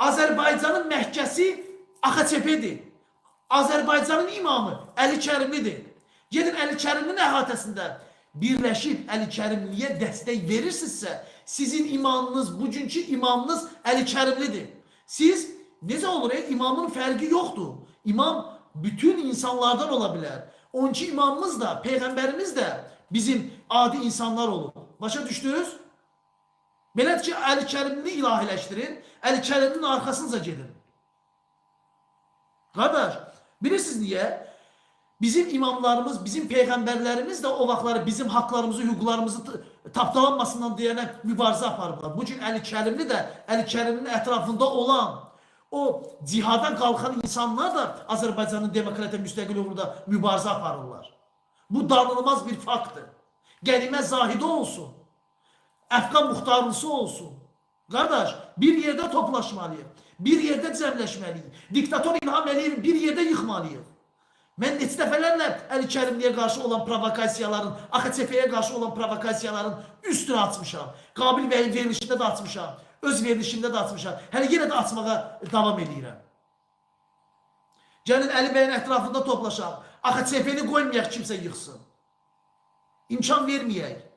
Azərbaycanın məhkəsi AXCP-dir. Azərbaycanın imamı Əli Kərimlidir. Gedin Əli Kərimlinin əhatəsində birləşib Əli Kərimliyə dəstək verirsinizsə, sizin imanınız, bugünkü imamınız Əli Kərimlidir. Siz necə olur? İmamın fərqi yoxdur. İmam bütün insanlardan ola bilər. 12 imamımız da, peyğəmbərimiz də bizim adi insanlar olub. Başa düşdünüz? Belədir ki, Əli Kərimlini ilahiləşdirin, Əli Kərimlinin arxasınca gedin. Qardaş, bilirsiniz niyə? Bizim imamlarımız, bizim peyğəmbərlərimiz də o vaxtları bizim haqlarımızı, hüquqlarımızı tapdalanmasından deyənə mübarizə aparıblar. Bu gün Əli Kərimli də, Əli Kərimlinin ətrafında olan o cihada qalxan insanlar da Azərbaycanın demokratiya müstəqil uğrunda mübarizə aparırlar. Bu danılmaz bir faktdır. Qənimə Zahidi olsun, Əfqan Muxtarlısı olsun. Qardaş, bir yerdə toplaşmalıyıq, bir yerdə cəmləşməliyik. Diktator İlham Əliyevi bir yerdə yıxmalıyıq. Mən neçə dəfələrlə Əli Kərimliyə qarşı olan provokasiyaların, AXCP-yə qarşı olan provokasiyaların üstünü açmışam. Qabil bəyin verilişində də açmışam. Öz verilişimdə də açmışam. Hələ yenə də açmağa davam eləyirəm. Gəlin Əli bəyin ətrafında toplaşaq. AXCP-ni qoymayaq kimsə yıxsın. İmkan verməyək.